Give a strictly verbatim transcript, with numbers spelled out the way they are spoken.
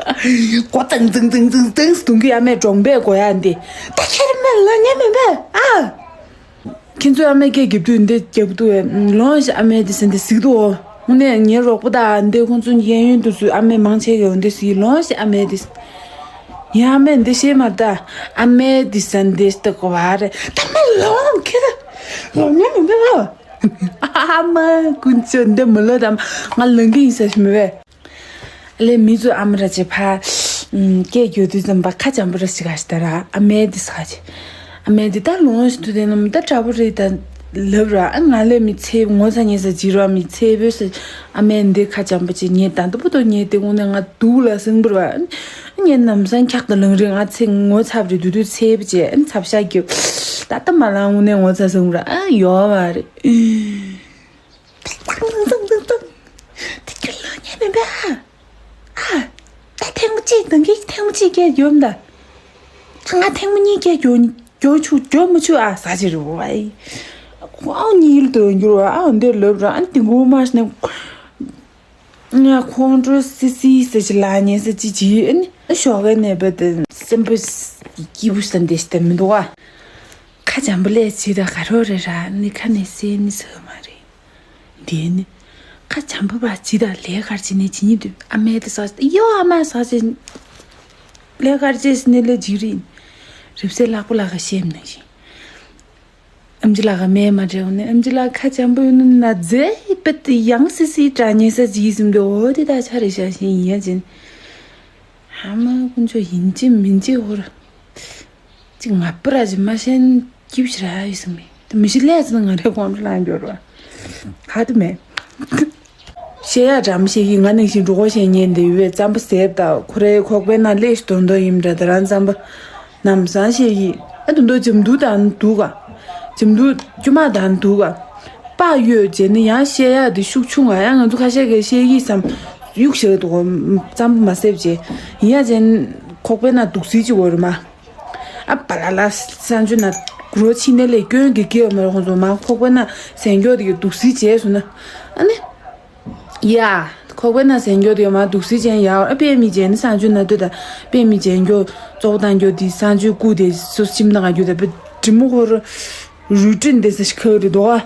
མགོ་ཏང་ཙང་ཙང་ཙང་ཙང་གདུང་གི་ཨ་མས་གྲོང་པའི་སྒོ་ཡ་འདི། ད་ཁྱེད་རང་མ་ལ་ཉན་མིན་པས་ཨ། ཁྱེད་ཚོའི་ཨ་མས་སྐད་རྒྱབ་དུས་འདི་རྒྱབ་དུས་ལོང་ཞིག་ཨ་མས་འདི་ཟེར་འདི་གཟིགས་འདུག་ཨོ། དངོས་གནས་ངའི་རོགས་པ་དང་འདི་ཁོང་ཚོ་གཡས་གཡོན་དུ་ཚུད་ཨ་མས་མང་ཆེ་གི་འོ་འདི་ཟེར་ལོང་ཞིག་ཨ་མས་འདི། ངའི་ཨ་མས་འདི་ཤེས་མ་ད། ཨ་མས་འདི་ཟེར་འདི་སྟག་གོ་བ་རེད་ད་མ་ལོང་ཁྱེད་ལོང་ཉན་མིན་པས་ཨ། ཨ་མ་ཀུན་ཚོ་འདི་མི་ལོ་དམ་ང་ལང་གི་ཡིན་ས་ཞིག་མི་བས། ལས་མི་ཚོ་ཨ་མ་ར་ཅེ་ཕ། སྐད་རྒྱོ་དུས་ཙམ་པ་ཁ་འཇམ་པོ་ར་ཞིག་ག་ཞིག་ད་ར་ཨ་མའི་དེ་ས་ཅེ། ཨ་མའི་དེ་ད་ལོང་ཞིག་ཏུ་དེ་ནམ་ད་དྲ་བོ་རེད་ད། ལབ་ར་ཨ་ང་ལས་མི་ཚེ་ངོ་ཚ་ཉེ་ས་ཇི་ར་མི་ཚེ་བོས་ས། ཨ་མའི་འདི་ཁ་འཇམ་པོ་ཅེ་ངས་ད་འདི་པོ་ཏོ་ངས་དེ་དངོས་གནས་ང་སྡུག་ལ་སེང་བུར་བ། ངས་ནམ་སང་འཁྱག་ཏུ་ལང་རིང་ང་ཚེ་ངོ་ཚ་བ་རེད་དུ་དུ་ཚེ་བ་ཅེ་ཨ་ཚབ་ཤ་རྒྱབ། ད་ལྟ་མ་ལང་དངོས་གནས་ངོ་ཚ་སེང་བུར་ཨ་ཡོད་བ་རེད། ཏང་ཏང་ཏང་ཏང་ཏང་། དེ་ཁྱོད་ལོ་ཉན་མིན་པས་ཨ། ཨ། ད་ཐེངས་མ་གཅིག་དང་གི་ཐེངས་མ་གཅིག་སྐད་རྒྱོབ་ད། ང་ཐེངས་མ་གཉིས་སྐད་རྒྱོ་རྒྱོ་ཆུ་རྒྱོ་མི་ཆུ་ཨ་ཟ་ཅི་རུ་བའི། ཁོ་ཨང་གཉིས་ལ་དོན་འགྱུར་བ་ཨ་འདིར་ལབ་ར་ཨ་དེ་མགོ་མ་ཤི་ནས། ང་ཁོང་ཁྲོ་སི་སི་ཟེར་ཅི་ལ་ཉན་ཟེར་ཅི་ཅི་ཨ་ནི་ཞོགས་ཀས་ནས་བུད་དེ་སེམས་པ་སྐྱིད་པོ་ཟ་འདི་ཞིག་དེ་མི་འདུག་ཨ། ཁ་འཇམ་པོ་ལས་ཇི་ལྟར་ག་རོ་རེ་ར་ནི་ཁ་ནས་སེ་ནི་ཟེར་མ་རེད། འདི་ནི། ཁ་འཇམ་པོ་བ་ཇི་ལྟར་ལས་ཀར་ཇི་ནས་ཇི་ཉིད་དུ་ཨ་མའི་དེ་ཟག་ཡོ་ཨ་མ་ཟག་ཅི། ལས་ཀར་ཇི་ནི་ལས་ཇི་རིན། རིབ་སེ་ལག་པོ་ལག་ག་ཤེམ་ནང་བཞིན། ཨམ་ཅི་ལག་ག་མེ་མ་དྲེའུ་ནི་ཨམ་ཅི་ལག་ཁ་འཇམ་པོ་ཡོད་ནི་ན་ཛེ་པེ་ཏི་ཡང་སི་སི་དྲ་ཉེ་ས་ཇི་ཟིན་དུ་འོ་དེ་ད་ཆ་རེ་ཤ་ཞིན་ཡིན་ཡ་ཅིན། ཨ་མ་ཀུན་ཆོ་ཡིན་ཅི་མིན་ཅི་ཧོར། ཅིག་ང་པུ་ར་ཅི་མ་ཤེན་སྐྱིབས་ཤི་ར་ཡོད་སོང་མེད་དེ་མི་ཤི་ལས་ཙི་ན་ང་རའི་ཁོང་ཁྲོ་ལངས་འགྱུར་བ། ཧ་དུ་མེད། བཤད་ཡ་འདྲ་མི་བཤད་ཀྱི་ང་ནང་བཞིན་འགྲོ་གོ་བཤད་ཉན་དེ་ཡོད་པའི་རྩམ་པ་ཟེབ་དང་ཁོ་རའི་ཁོག་པའི་ནང་ལས་ཤི་དོན་དོ་ཡིན་འདྲ་དེ་རང་རྩམ་པ་ནམ་སང་བཤད་ཀྱི་ཨ་དོན་དོ་འཇམ་དུ་དང་འདུག་ག་འཇམ་དུ་ཅུ་མ་དང་འདུག་ག་པ་ཡོད་བྱས་ནི་ཡང་བཤད་ཡ་དེ་ཤུགས་ཆུང་ང་ཡང་ང་ཚོ་ཁ་ཤས་ཀྱིས་བཤད་ཀྱི་བསམ་གཡུག་བཤད་འདུག་གོ་རྩམ་པ་མ་ཟེབ་བྱས་ཡིན་ཡ་བྱས་ཁོག་པའི་ནང་འདུག་སྲིད་ཅི་འོ་རུ་མ། ཨ་པ་ལ་ལ་སང་ཆུ་ན་གུ་རོ་ཕྱི་ནས་ལས་སྐྱོན་གི་སྐྱེ་བ་མ་རེད་ཁོང་ཚོ་མ་ཁོག་པ་ན་ཟན་སྐྱོ་དེ་གི་འདུག་སྲིད་བྱས་སོང་ན་ཨ་ནི། ཡ། ཁོག་པ་ན་ཟན་སྐྱོ་དེ་གི་མ་འདུག་སྲིད་ཅན་ཡ་ཨ་པའི་མི་ཅན་ནི་སང་ཆུ་ན་ལྟོས་ད་པའི་མི་ཅན་སྐྱོ་བཙོག་བཏང་སྐྱོ་དེ་སང་ཆུ་སྐུ་དེ་སོ་ཁྱིམ་ན་ག་རྒྱུ་དེ་པའི་དྲི་མོ་ཁོ་རུ་རུ་ཏྲིན་དེ་ས་ཤི་ཁ་རི་དོ།